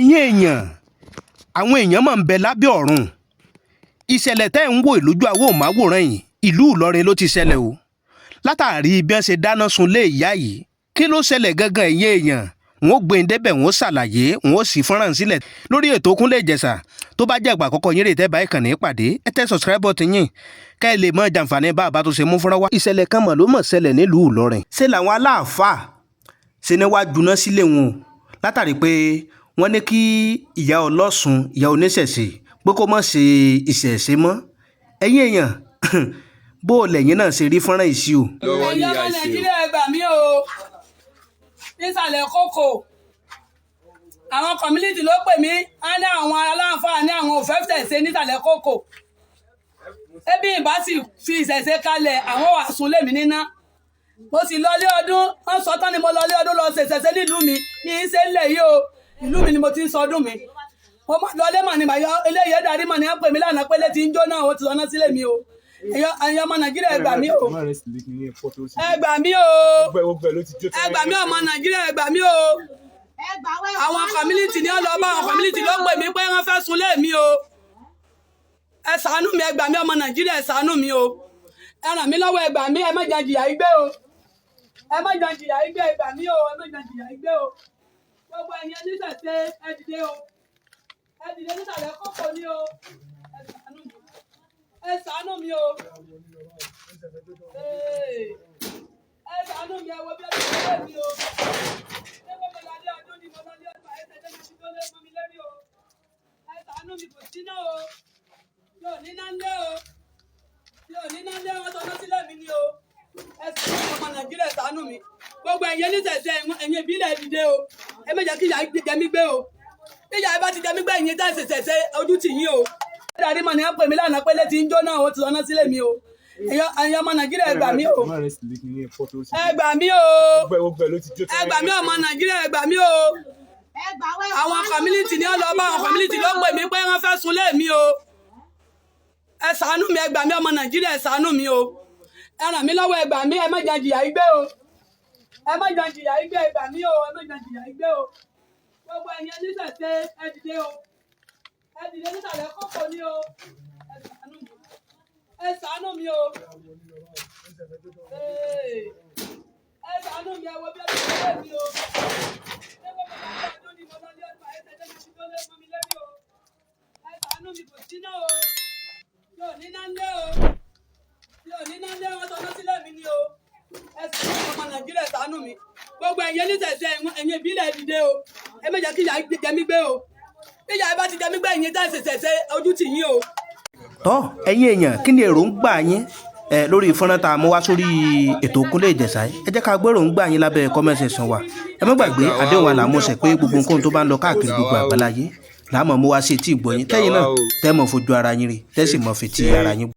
Ẹ̀yin èèyàn, àwọn èèyàn máa ń bẹ lábẹ́ ọ̀run. Ìṣẹ̀lẹ̀ tẹ́ ń wò lójú àwòmáwòrán yìí, ìlú Ìlọrin ló ti ṣẹlẹ̀ o. Látàrí bí wọ́n ṣe dáná sunlé ìyá yìí, kí ló ṣẹlẹ̀ gangan, ẹ̀yin èèyàn? Wọn ó gbé e débẹ̀, wọn ó ṣàlàyé, wọn ó sì fọ́nrán sílẹ̀ lórí ètò Kúnlé Ìjẹ̀ṣà. Tó bá jẹ́ ìgbà àkọ́kọ́ yín rè tẹ́ bá ìkànnì pàdé, ẹ tẹ subscribe button yín kẹ́ ẹ lè mọ jàǹfààní bá a bá tó ṣe mú fúnra wá. Ìṣẹ̀lẹ̀ kan mọ̀ ló mọ̀ ṣẹlẹ̀ nílùú Ìlọrin. Ṣé làwọn aláàfáà ṣe ni wàá juná sílé wọn o, látàrí pé wọ́n ní kí ìyá ọlọ́sùn, ìyá oníṣẹ̀ṣe, pé kó má ṣe ìṣẹ̀ṣe mọ́? Ẹ̀yin èèyàn, bó o lẹ̀yin náà ṣe rí fọ́nrán yìí sí o? Lọ́wọ́ ní Ẹ̀yin ìyá ọmọ ìṣe o. Nàìjíríà, ẹ gbà mí o. Nísàlẹ̀ Kókò, àwọn community ló pè mí. Á ní àwọn aláǹfààní, àwọn ò fẹ́ ṣẹ̀ṣe nísàlẹ̀ Kókò. Ebi ìbá sì fi ìṣẹ̀ṣe kalẹ̀, àwọn wà sùn lèmi níná. Mo sì lọlé ọdún, wọ́n sọ tán ni mo lọlé ọdún lọ ṣe ìṣẹ̀ṣe nílùú mi ní í ṣe ńlẹ̀ yìí o. Ìlú mi ni mo ti ń sọdún mi. Mo máa lọlé mà ní màá eléyìí darí mà ní wọ́n pè mí lánàá pé létí ń jóná, ó ti lọ́nà sílẹ̀ mi o. Ẹ̀yin ọmọ Nàìjíríà, ẹ gbà mí o. Ẹ gbà mí o. Ẹ gbà mí, ọmọ Nàìjíríà, ẹ gbà mí o. Àwọn community ní ó lọ bá, àwọn community ló pè mí pé wọ́n fẹ́ sunlé mi o. Ẹ ṣàánú mi, ẹ gbà mí, ọmọ Nàìjíríà, ẹ ṣàánú mi o. Ẹ ràn mí lọ́wọ́, ẹ gbà mí. Ẹ má jẹ́ jìyà igbé o. Ẹ má jẹ́ jìyà igbé. Ẹ gbà mí o. Ẹ má jẹ́ jìyà igbé o. Gbogbo ẹ̀yin oníṣẹ̀ṣe, ẹ dìde o. Ẹ dìde. Nísàlẹ̀ Kókò ní o. Ẹ ṣàánú mi, ẹ ṣàánú mi o. Ee, ẹ ṣàánú mi. Ẹ wo bí ẹ ti ṣe mi o. Ṣé mo lọ lé ọdún ni? Mo lọ lé ọdún, ẹ ṣe mi ti tó lé mọ́ mi lérí o. Ẹ ṣàánú mi, kò síná o. Yóò níná lé o. Yóò níná lé. Wọn sọ sílẹ̀ mi ni o. Ẹ ṣàánú mi, ọmọ Nàìjíríà, ẹ ṣàánú mi. Gbogbo ẹ̀yin oníṣẹ̀ṣe, ẹ̀yin ìbílẹ̀, ẹ dìde o. Ẹ má jẹ́ kí ìyà jẹ mí gbé o. Bí ìyà bá ti jẹ mí gbé, ẹ̀yin tá ṣẹ̀ṣẹ̀ ojú tì yín o. Darí mọ̀ ní wọ́n pè mí lánàá pé létí ń jóná, ó ti lọ́nà sílẹ̀ mi o. Ẹ̀yin ọmọ Nàìjíríà, ẹ gbà mí o. Ẹ gbà mí o. Ẹ gbà mí, ọmọ Nàìjíríà, ẹ gbà mí o. Àwọn community ní ó lọ bá, àwọn community ló pè mí pé wọ́n fẹ́ sunlé mi o. Ẹ ṣàánú mi, ẹ gbà mí, ọmọ Nàìjíríà, ẹ ṣàánú mi o. Ẹ ràn mí lọ́wọ́, ẹ gbà mí. Ẹ má jẹ́ jìyà igbé o. Ẹ má jẹ́ jìyà igbé. Ẹ gbà mí o. Ẹ má jẹ́ jìyà igbé o. Gbogbo ẹ̀yin oníṣẹ̀ṣe, ẹ dìde o. Ẹ dìde. Nísàlẹ̀ Kókò ní o. Ẹ ṣàánú mi, ẹ ṣàánú mi o. Ee, ẹ ṣàánú mi. Ẹ wo bí ẹ ti ṣe mi o. Ṣé mo lọ lé ọdún ni? Mo lọ lé ọdún, ẹ ṣe mi ti tó lé mọ́ mi lérí o. Ẹ ṣàánú mi, kò síná o. Yóò níná lé o. Yóò níná lé. Wọn sọ sílẹ̀ mi ni o. Ẹ ṣàánú mi, ọmọ Nàìjíríà, ẹ ṣàánú mi. Gbogbo ẹ̀yin oníṣẹ̀ṣe, ẹ̀yin ìbílẹ̀, ẹ dìde o. Ẹ má jẹ́ kí ìyà jẹ mí gbé o. Bí ìyà bá ti jẹ mí gbé, ẹ̀yin tá ṣẹ̀ṣẹ̀ ojú tì yín o. Tọ́, ẹ̀yin èèyàn, kí ni èròǹgbà yín ẹ lórí fọ́nrán tá a mú wá sórí ètò Kúnlé Ìjẹ̀ṣà yìí? Ẹ jẹ́ ká gbọ́ èròǹgbà yín lábẹ́ comment section wa. Ẹ má gbàgbé àdéhùn wa làmúṣẹ pé gbogbo nǹkan tó bá ń lọ káàkiri gbogbo àgbáláyé làá mọ̀ mú wá sí etí ìgbọ́ yín, tẹ́yìn náà tẹ́ mọ̀ fojú ara yín rí, tẹ́ sì mọ̀ fetí ara yín.